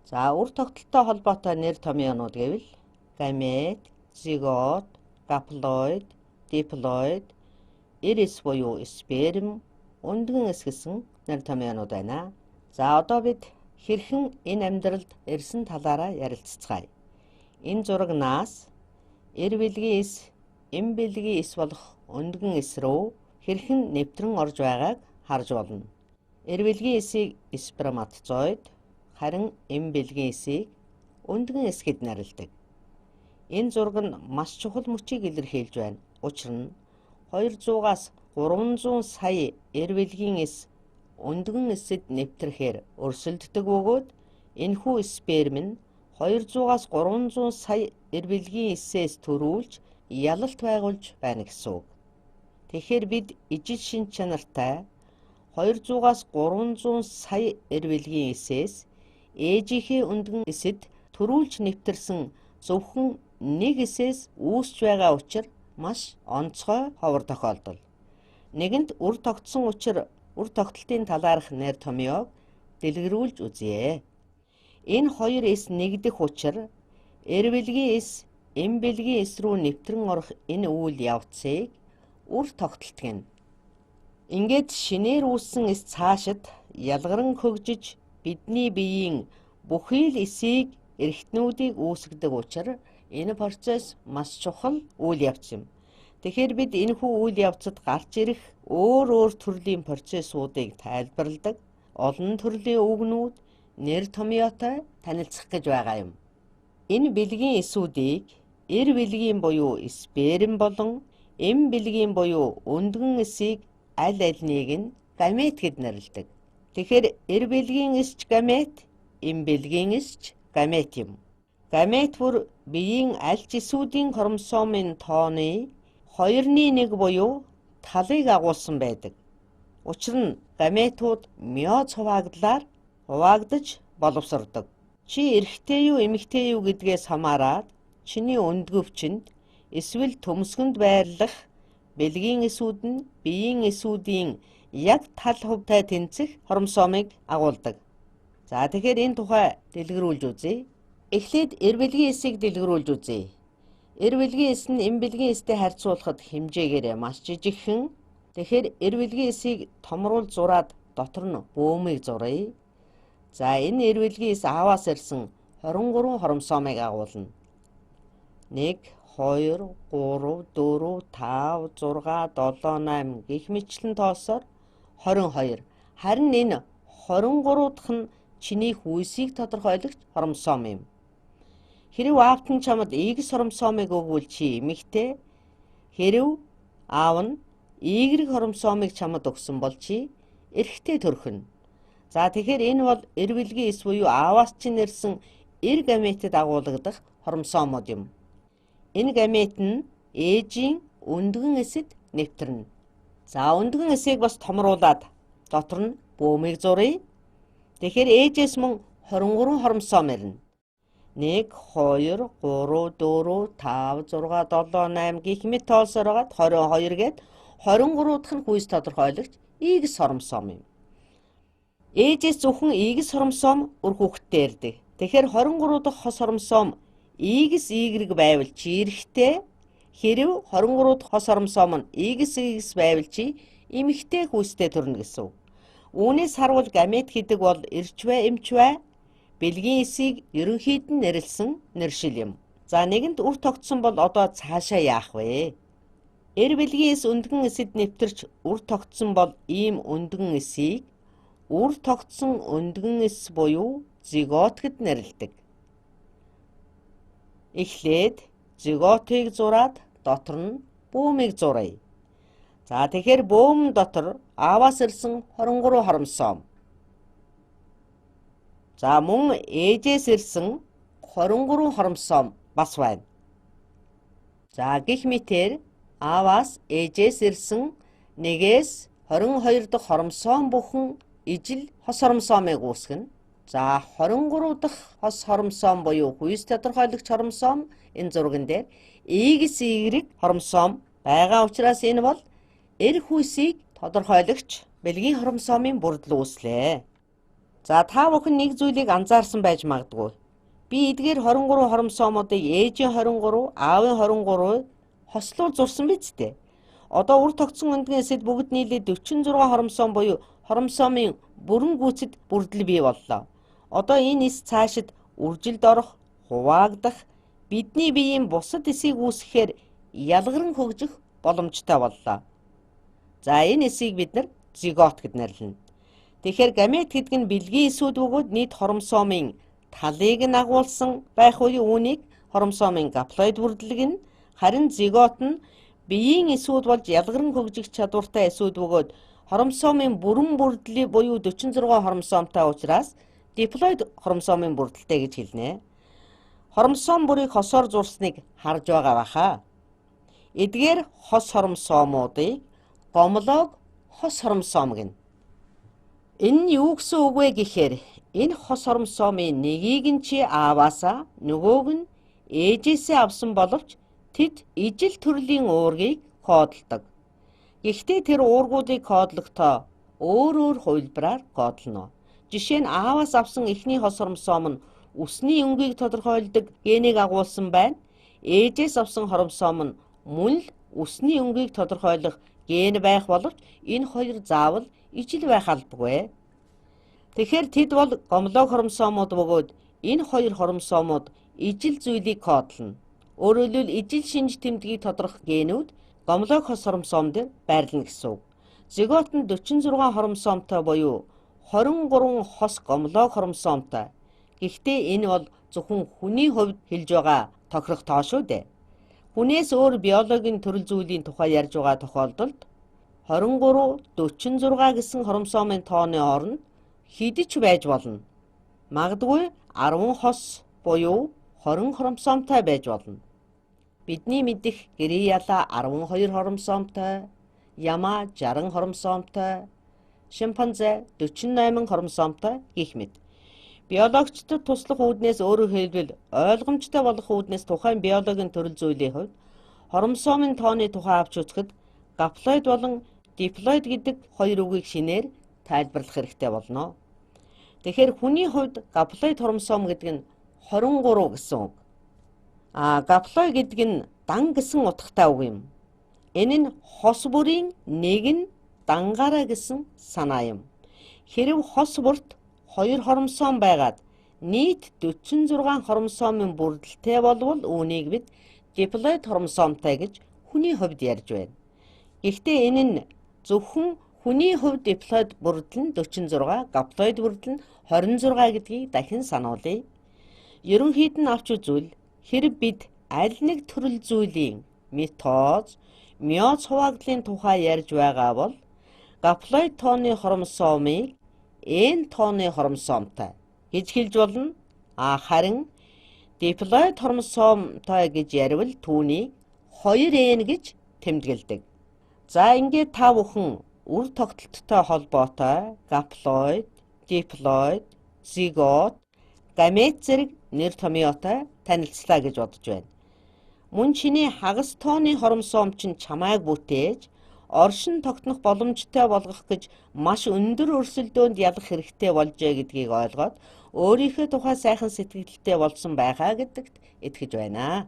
За, үр тогтолттой холбоотой нэр томьёонууд гэвэл гамет, зигот, гаплоид, диплоид, эр эс буюу сперм, өндгөн эс гэсэн нэр томьёонууд байна. За, одоо бид хэрхэн энэ амьдралд ирсэн талаараа ярилцацгаая. Энэ зурагнаас эр бэлгийн эс, эм бэлгийн эс болох өндгөн эс рүү хэрхэн нэвтрэн орж байгааг харж болно. Эр бэлгийн эсийг сперматозоид, харин эм бэлгийн эсийг өндгөн эс гэд нэрлэдэг. Энэ зураг нь маш чухал мөчийг илэрхийлж байна. Учир нь 200-аас 300 сая эр бэлгийн эс өндгөн эсэд нэвтрэхээр өрсөлддөг бөгөөд энэхүү сперм нь 200-аас 300 сая эр бэлгийн эсээс төрүүлж ялалт байгуулж байна гэсэн үг. Тэгэхээр бид ижил шинж чанартай 200-аас 300 сая эр бэлгийн эсээс ээжийнхээ өндгөн эсэд төрүүлж нэвтэрсэн зөвхөн нэг эсээс үүсч байгаа учир маш онцгой ховор тохиолдол. Нэгэнт үр тогтсон учир үр тогтолтын талаарх нэр томьёог дэлгэрүүлж үзье. Энэ хоёр эс нэгдэх учир эр бэлгийн эс эм бэлгийн эс рүү нэвтрэн орох энэ үйл явцыг үр тогтолт гэнэ. Ингээд шинээр үүссэн эс цаашид ялгаран хөгжиж бидний биеийн бүхий л эсийг эрхтнүүдийг үүсгэдэг учир энэ процесс маш чухал үйл явц юм. Тэгэхээр бид энэхүү үйл явцад гарч ирэх өөр өөр төрлийн процессуудыг тайлбарладаг олон төрлийн үгнүүд нэр томьёотой танилцах гэж байгаа юм. Энэ бэлгийн эсүүдийг эр бэлгийн буюу сперм болон эм бэлгийн буюу өндгөн эсийг аль альнийг нь гамет гэд нэрлэдэг. Тэгэхээр эр бэлгийн эсч гамет, эм бэлгийн эсч гамет юм. Гамет бүр биеийн аль ч эсүүдийн хромосомын тооны 1/2 буюу талыг агуулсан байдаг. Учир нь гаметууд миоз хуваагдлаар хуваагдаж боловсордог. Чи эрэгтэй юу эмэгтэй юу гэдгээс хамаарат чиний өндгөвчөнд эсвэл төмсгөнд байрлах бэлгийн эсүүд нь биеийн эсүүдийн яг тал хувьтай тэнцэх хромосомыг агуулдаг. За, тэгэхээр энэ тухай дэлгэрүүлж үзье. Эхлээд эр бэлгийн эсийг дэлгэрүүлж үзье. Эр бэлгийн эс нь эм бэлгийн эстэй харьцуулахад хэмжээгээрээ маш жижигхэн. Тэгэхээр эр бэлгийн эсийг томруул зураад дотор нь бөөмийг зуръя. За, энэ эр бэлгийн эс ааваас ирсэн 23 хромосомыг агуулна. 1 2 3 4 5 6 7 8 гэх мэтчлэн тоосоор 22. Харин энэ 23 дахь нь чиний хүйсийг тодорхойлогч хромосом юм. Хэрв аавт нь чамд X хромосомыг өгвөл чи эмэгтэй, хэрв аав нь Y хромосомыг чамд өгсөн бол чи эрэгтэй төрхнө. За, тэгэхээр энэ бол эр бэлгийн эс буюу ааваас чинь ирсэн эр гаметэд агуулгадах хромосомууд юм. Энэ гамет нь ээжийн өндгөн эсэд нэвтэрнэ. За, өндгөн эсийг бас томруулаад дотор нь бөөмийг зуръя. Тэгэхээр ээжээс мөн 23 хромосом ирнэ. 1 2 3 4 5 6 7 8 гэх мэт тоолсороод 22 гээд 23 дахь нь хүйс тодорхойлогч X хромосом юм. Ээжээс зөвхөн X хромосом үр хүүхэдтэй ирдэг. Тэгэхээр 23 дахь хос хромосом X Y байвал чи эрэгтэй, хэрв 23 дахь хос хромосом нь X X байвал чи эмэгтэй хүйстэй төрнө гэсэн үг. Үүнээс харуул гамет гэдэг бол эрч бай, эмч бай бэлгийн эсийг ерөнхийд нь нэрлсэн нэршил юм. За, нэгэнт үр тогтсон бол одоо цаашаа яах вэ? Эр бэлгийн эс өндгөн эсэд нэвтэрч үр тогтсон бол ийм өндгөн эсийг үр тогтсон өндгөн эс буюу зигот гэд нэрлэдэг. Эхлээд зиготыг зураад дотор нь бөөмийг зуръя. За, тэгэхээр бөөм дотор ааваас ирсэн 23 хромосом. За, мөн ээжээс ирсэн 23 хромосом бас байна. За, гэх мэтээр ааваас ээжээс ирсэн 1-ээс 22 дахь хромосом бүхэн ижил хос хромосомыг үүсгэнэ. За, 23 дахь хос хромосом буюу хүйс тодорхойлогч хромосом энэ зурган дээр XY хромосом байгаа учраас энэ бол эр хүйсийг тодорхойлогч бэлгийн хромосомын бүрдэл үүслээ. За, та бүхэн нэг зүйлийг анзаарсан байж магадгүй. Би эдгээр 23 хромосомуудыг ээжийн 23, аавын 23 хослуул зурсан биз дээ. Одоо үр тогтсон өндгөн эсэд бүгд нийлээд 46 хромосом буюу хромосомын бүрэн гүйцэд бүрдэл бий боллоо. Одоо энэ эс цаашид үржилд орох, хуваагдах, бидний биеийн бусад эсийг үүсгэхээр ялгаран хөгжих боломжтой боллоо. За, энэ эсийг бид нар зигот гэд нэрлэнэ. Тэгэхээр гамет гэдэг нь бэлгийн эсүүд бөгөөд нийт хромосомын талыг нь агуулсан байх буюу үүнийг хромосомын гаплоид бүрдэл гэнэ. Харин зигот нь биеийн эсүүд болж ялгаран хөгжих чадвартай эсүүд бөгөөд хромосомын бүрэн бүрдлийг буюу 46 хромосомтой учраас диплоид хромосомын бүрдэлтэй гэж хэлнэ. Хромосом бүрийг хосоор зурсныг харж байгаа баха. Эдгээр хос хромосомуудыг гомолог хос хромосом гэнэ. Энэ нь юу гэсэн үг вэ гэхээр энэ хос хромосомын нэгийг нь чи ааваасаа, нөгөөг нь ээжээсээ авсан боловч тэд ижил төрлийн уургийг кодолдог. Гэхдээ тэр уургуудыг кодлохдоо өөр өөр хувилбараар кодлоно. Жишээ нь, ааваас авсан эхний хос хромосом нь үсний өнгийг тодорхойлдог генийг агуулсан байна. Ээжээс авсан хромосом нь мөн л үсний өнгийг тодорхойлох ген байх боловч энэ хоёр заавал ижил байх албагүй. Тэгэхээр тэд бол гомолог хромосомууд бөгөөд энэ хоёр хромосомууд ижил зүйлийг кодлоно. Өөрөөр хэлбэл, ижил шинж тэмдгийг тодорхох генүүд гомолог хос хромосом дээр байрлана гэсэн үг. Зигот нь 46 хромосомтой буюу 23 хос гомолог хромосомтой. Гэхдээ энэ бол зөвхөн хүний хувьд хэлж байгаа тохирох тоо шүү дээ. Хүнээс өөр биологийн төрөл зүйлийн тухай ярьж байгаа тохиолдолд 23, 46 гэсэн хромосомын тооны оронд хэдий ч байж болно. Магадгүй 10 хос буюу 20 хромосомтой байж болно. Бидний мэдэх гэрийн ялаа 12 хромосомтой, ямаа 60 хромосомтой, шимпанзе 48 хромосомтой гэх мэт. Биологичдод туслах үүднээс, өөрөөр хэлбэл, ойлгомжтой болох үүднээс тухайн биологийн төрөл зүйлийн хувьд хромосомын тооны тухай авч үзэхэд гаплоид болон диплоид гэдэг хоёр үгийг шинээр тайлбарлах хэрэгтэй болно. Тэгэхээр хүний хувьд гаплоид хромосом гэдэг нь 23 гэсэн үг. А гаплоид гэдэг нь дан гэсэн утгатай үг юм. Энэ нь хос бүрийн нэг нь дангаараа гэсэн санаа юм. Хэрэв хос бүрт хоёр хромосом байгаад нийт 46 хромосомын бүрдэлтэй болвол үүнийг бид диплоид хромосомтой гэж хүний хувьд ярьж байна. Гэхдээ энэ нь зөвхөн хүний хувьд диплоид бүрдэл нь 46, гаплоид бүрдэл нь 26 гэдгийг дахин сануулъя. Ерөнхийд нь авч үзвэл, хэрэв бид аль нэг төрөл зүйлийн митоз, миоз хуваагдлын тухай ярьж байгаа бол гаплоид тооны хромосомыг N тооны хромосомтой гэж хэлж болно. А харин диплоид хромосомтой гэж ярил түүнийг 2N гэж тэмдэглэдэг. За, ингээд та бүхэн үр тогтолттой холбоотой гаплоид, диплоид, зигот, гамет зэрэг нэр томьёотой танилцлаа гэж бодож байна. Мөн чиний хагас тооны хромосом чинь чамайг бүтээж, оршин тогтнох боломжтой болгох гэж маш өндөр өрсөлдөөнд ялах хэрэгтэй болжээ гэдгийг ойлгоод өөрийнхөө тухай сайхан сэтгэлтэй болсон байхаа гэдэгт итгэж байна.